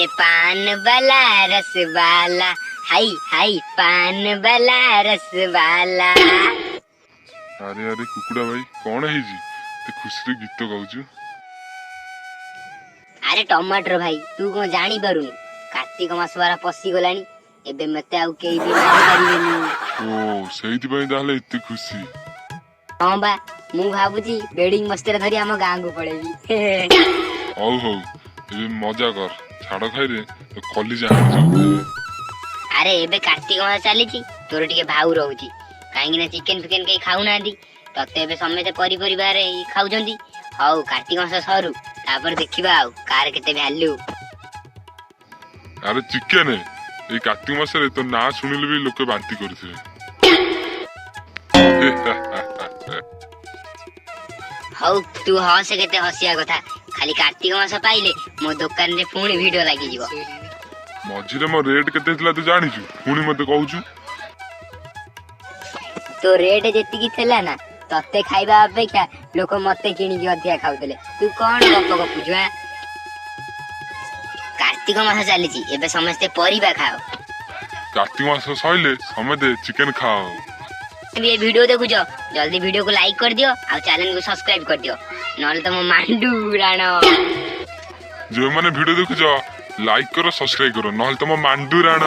ଆରେ ପାନ ବାଲା, ରସ ବାଲା, ହାଇ ହାଇ, ପାନ ବାଲା, ରସ ବାଲା। ଆରେ ଆରେ କୁକୁଡ଼ା ଭାଇ, କଣ ହେଇଛି? ଏତେ ଖୁସିରେ ଗୀତ ଗାଉଛୁ। ଆରେ ଟମାଟର ଭାଇ, ତୁ କଣ ଜାଣିପାରୁନୁ? କାର୍ତ୍ତିକ ମାସ ବାରା ପଶିଗଲାଣି। ଏବେ ମତେ ଆଉ କେହି ବି ମାରିପାରିବେନି। ଓ, ସେଇଥିପାଇଁ ତାହେଲେ ଏତେ ଖୁସି। ହଁ ବା, ମୁଁ ଭାବୁଛି ବେଡିଂ ବସ୍ତାରେ ଧରି ଆମ ଗାଁକୁ ପଳେଇବି। ହଉ ହଉ, ଏବେ ମଜା କର। ଛାଡ ଖାଇରେ ତୋ କଲିଜା ହାଣିଯିବ। ଆରେ, ଏବେ କାର୍ତ୍ତିକ ମାସ ଚାଲିଛି, ତୋର ଟିକେ ଭାଉ ରହୁଛି। କାହିଁକି ନା ଚିକେନ ଫିକେନ କେହି ଖାଉନାହାନ୍ତି, ତତେ ଏବେ ସମସ୍ତେ ପରିବାରରେ ଖାଉଛନ୍ତି। ହଉ, କାର୍ତ୍ତିକ ମାସ ସରୁ, ତାପରେ ଦେଖିବା ଆଉ କାହାର କେତେ ଭ୍ୟାଲ୍ୟୁ। ଆରେ ଚିକେନ, ଏଇ କାର୍ତ୍ତିକ ମାସରେ ତୋ ନାଁ ଶୁଣିଲେ ବି ଲୋକେ ବାନ୍ତି କରୁଥିବେ। ହଉ, ତୁ ହସ କେତେ ହସିବା କଥା। ଖାଲି କାର୍ତ୍ତିକ ମାସ ପାଇଲେ ମୋ ଦୋକାନରେ ପୁଣି ଭିଡ ଲାଗିଯିବ। ମଝିରେ ମୋ ରେଟ୍ କେତେ ଥିଲା ତୁ ଜାଣିଛୁ, ପୁଣି ମତେ କହୁଛୁ। ତୋ ରେଟ୍ ଯେତିକି ଥିଲା ନା, ତତେ ଖାଇବା ଅପେକ୍ଷା ଲୋକ ମତେ କିଣିକି ଅଧିକା ଖାଉଥିଲେ। ତୁ କଣ ଗପ ଗପୁଛୁ ଆଁ? କାର୍ତ୍ତିକ ମାସ ଚାଲିଛି, ଏବେ ସମସ୍ତେ ପରିବା ଖାଅ। କାର୍ତ୍ତିକ ମାସ ସଇଲେ ସମସ୍ତେ ଚିକେନ ଖାଅ। ବି ଏ ଭିଡିଓ ଦେଖୁଛ, ଜଲ୍ଦି ଭିଡିଓକୁ ଲାଇକ୍ କରିଦିଅ ଆଉ ଚ୍ୟାନେଲକୁ ସବସ୍କ୍ରାଇବ କରିଦିଅ, ନହେଲେ ତମ ମାଣ୍ଡୁ ରାଣ। ଯେଉଁମାନେ ଭିଡିଓ ଦେଖୁଛ, ଲାଇକ୍ କର, ସବସ୍କ୍ରାଇବ କର, ନହେଲେ ତମ ମାଣ୍ଡୁ ରାଣ।